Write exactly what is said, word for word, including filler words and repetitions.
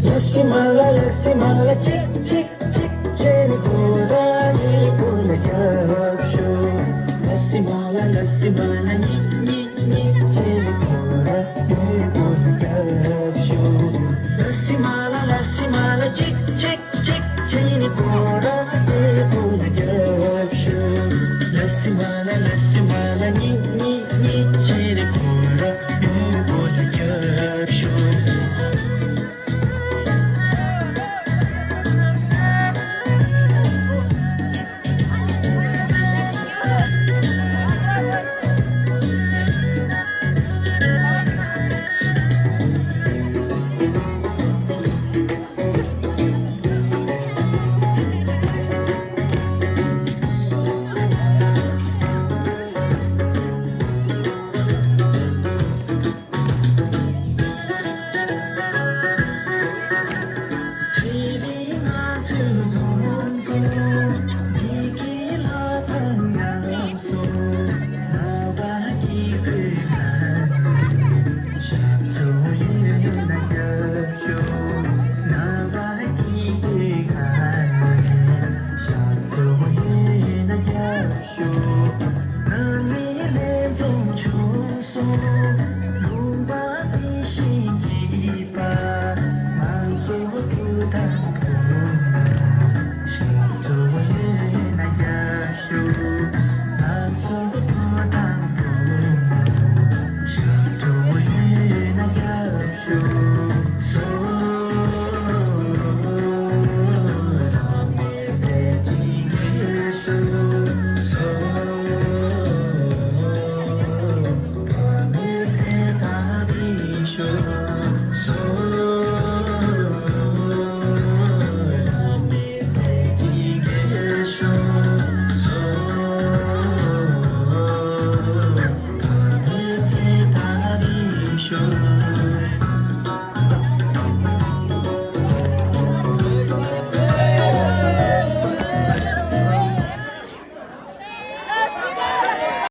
ལ་སི་མ་ལ་ལ་སི་མ་ལ་ཅིག་ཅིག་ཅིག་བྱས་ནས་ཁོ་རང་ངའི་སྐུ་ལ་རྒྱབ་ཤོག་ལ་སི་མ་ལ་ལ་སི་མ་ལ་གཉིད་གཉིད་གཉིད་བྱས་ནས་ཁོ་རང་ངའི་སྐུ་ལ་རྒྱབ་ཤོག་ལ་སི་མ་ལ་ལ་སི་མ་ལ་ཅིག་ཅིག་ཅིག་བྱས་ནས་ཁོ་རང་ངའི་སྐུ་ལ་རྒྱབ་ཤོག་ལ་སི་མ་ལ་ལ་སི་མ་ལ་གཉིད་གཉིད་གཉིད་བྱས་ནས་ཁོ་རང་ངའི་སྐུ་ལ་རྒྱབ་ཤོག